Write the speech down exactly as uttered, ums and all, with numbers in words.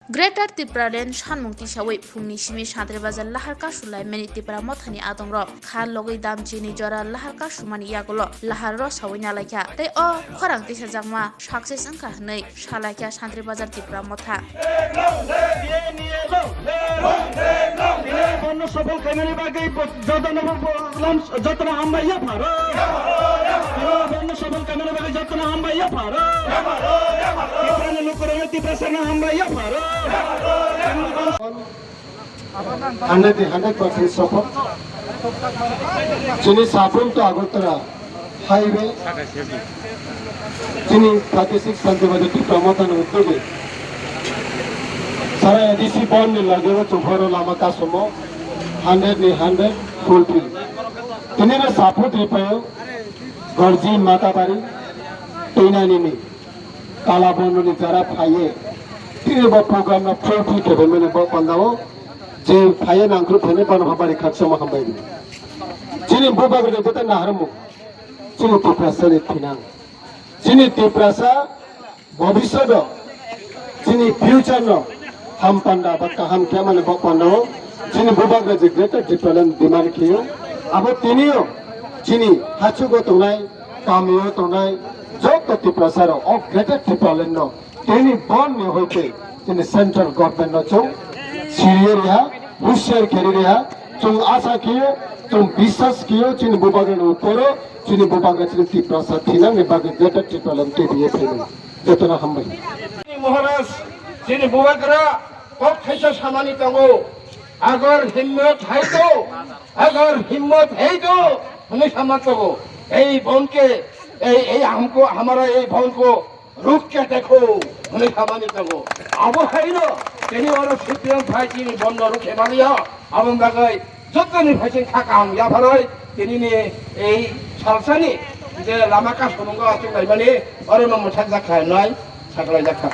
Greater Tipraland sanmung tisawi phungni simi Santri Bazar lahar kasu laimani Tipra Mothani adongrok kha logwi dam chini jora lahar kasumani yagulo lahar rosawi nalaikha tei o khorang tisajakma success wngkha hwnwi salaikha Santri Bazar Tipra Motha. Bonno sofol khaimani bagwi bo-, jotono bo-, bo-, lam-, jotono hambai ya pharo. Bonno sofol khaimani bagwi jotono hambai ya pharo. Tiprani lukurogno Tiprasano hambai ya pharo. Hundred ni hundred percent support. Chini saphung to Agartala highway. Chini thirty six Santri Bazar Tipra Mothani uddyoge sara A D C bon ni lage o chumpharo lama kasumo hundred ni hundred fulfill. Tini no saphung ripayo Gorji Matabari Tuinani ni. Kala Bondo ni jara phaiye, tini bo program no fulfill khe bai mani bo pandao je phaiye nangkru phaiye bono hambai khaksa ma hambai di. Chini bubagra ni jeta naharmung, chini Tiprasa ni thinang, chini Tiprasa bobiswt o, chini future no ham panda ba kaham khe mani bo pandao, chini bubagra je Greater Tipraland demand khiyo, abo tiniyo chini hachugo tongnai, kamio tongnai joto Tiprasa rok o Greater Tipraland no tini bon ni hoite chini central government no chung siriye riha, husiar kheri riha, chung asa khiyo, chung biswas khiyo, chini bubagra ni uporo, chini bubagra chini Tiprasa thinang ni bagwi Greater Tipraland T V A phaiwi. Jotono hambai. Maharaj, chini bubagra kok thaisa samani tongo, agar himmat hai to, agar himmat hai to, hwnwi sama tongo. Ei bon ke, ei, ei hamko, hamara ei bon ko ruk ke dekho, hwnwi samani tongo. Abo haino, tini oro Supreme Bhai chini bon no ruk khe maliya, abo bagwi jotoni phaising kha kaham yapharwi tinini ei salsani je lama kasongo achuk laimani orono mwthakjak kha hinwi saklaijak kha.